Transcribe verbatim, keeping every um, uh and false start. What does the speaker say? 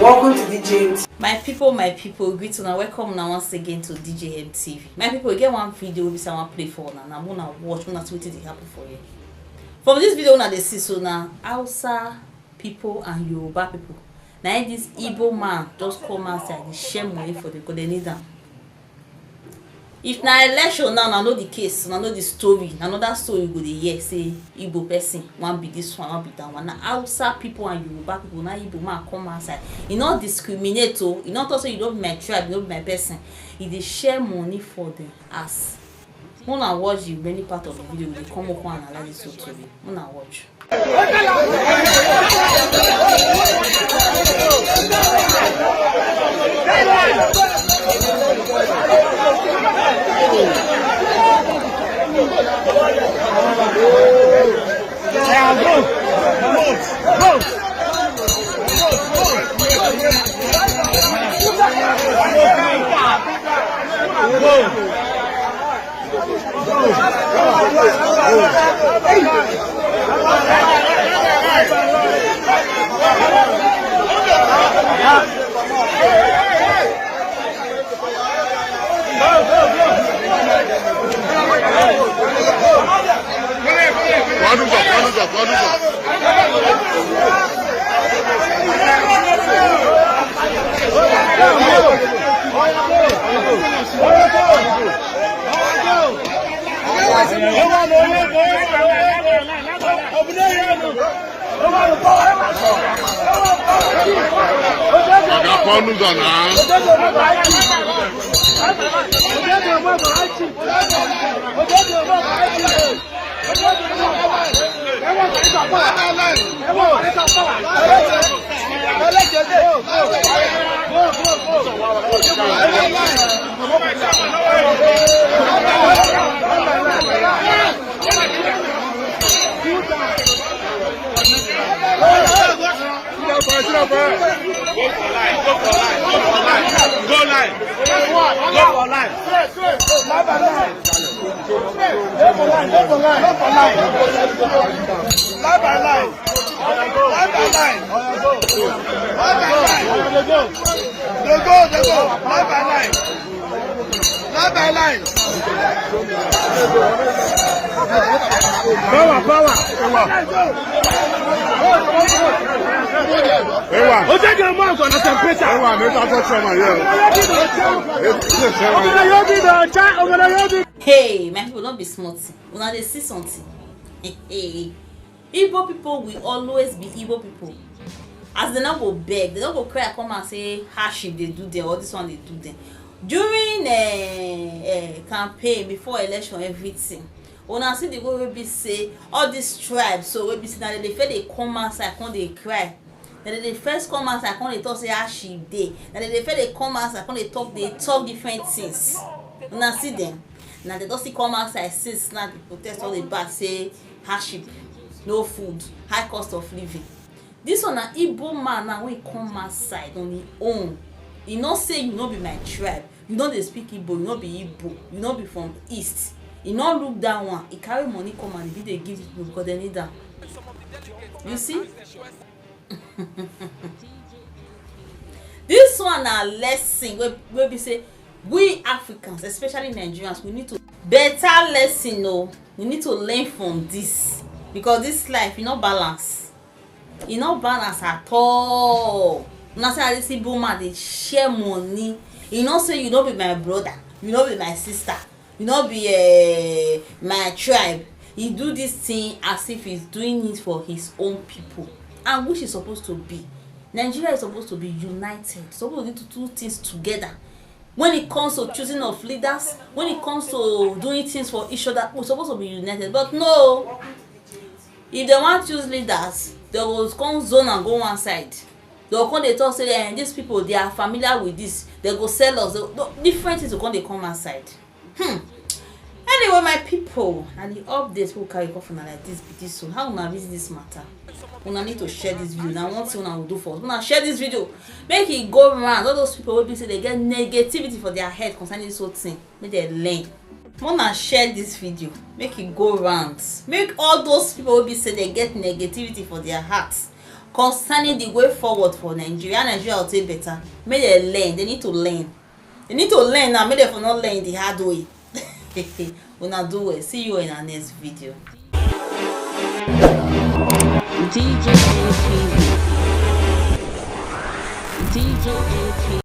Welcome to D J M T V. My people, my people, greet una, welcome una once again to D J M T V. My people, e get one video wey be say I wan play for una. Now, una watch, una see wetin dey happen for here. From this video, una dey see so na Hausa people and Yoruba people. Na im this Igbo man just come outside, dey share money for them 'cause they need am. If na election now, na know the case, na know the story, na another story you go dey hear say Igbo person wan be this one, wan be that one. Na Hausa people and Yoruba people, na Igbo man come outside. E no discriminate o, e no talk say you no be my tribe, you no be my person. E dey share money for them as. Una watch the many part of the video, we dey come up and analyze this whole story. Una watch. Oga, open ụzọ na. Go for life, go for life, go for life, go for life, go for life. Life by life. Life by life. Life by life. Life by life. Dey go, dey go. Life by life. Life by life. Power, power. Ewa. Ewa. O jẹ́ kí n mọ nǹkan náà temperature. Ewa, mi ta fẹ́ sọmọ yẹn. Ọmọ yóò bí dọ̀ọ̀chá, ọmọ yóò bí. Hey, my people, don't be smart. Una dey see something. Igbo people will always be Igbo people. As they no go beg, they no go cry, come and say hardship dey do them, or this one dey do them. During uh, uh, campaign, before election, everything. Una see the way wey be say all these tribes, so wey be say na dem dey first dey come outside, come dey cry. Na dem dey first come outside, come dey talk say hardship dey. Na dem dey first dey come outside, come dey talk, dey talk different things. Una see them. Na dem don still come outside since now dey protest all about say hardship, no food, high cost of living. This one na Igbo man now wey come outside on him own. E no say you no be my tribe, you no dey speak Igbo, you no be Igbo, you no be from east. E no look that one. E carry money come and e dey give people because they need am. You see? This one na lesson wey wey be say we Africans, especially Nigerians, we need to better lesson o. We need to learn from this because this life e no balance. E no balance at all. Una see as this Igbo man dey share money. E no say you no be my brother, you no be my sister, you no be uh, my tribe. He do this thing as if he's doing it for his own people, and which is supposed to be. Nigeria is supposed to be united, supposed to do two things together. When it comes to choosing of leaders, when it comes to doing things for each other, we're supposed to be united. But no, if they want choose leaders, they will come zone and go one side. They will come dey talk say, eh, these people, they are familiar with this. They go sell us. They, no, different things will come dey come outside. Hmm. Anyway, my people, and the updates wey carry come for una like this be this. So how una reason this matter? Una need to share this video. Na one thing una go do for us. Una share this video. Make e go round. All those people wey be say they get negativity for their head concerning this whole thing, make dem learn. Una share this video. Make e go round. Make all those people wey be say they get negativity for their hearts, concerning the way forward for Nigeria, how Nigeria will take better. Make dem learn. They need to learn. They need to learn now. Make dem for not learn the hard way. Una do well. See you in our next video. D J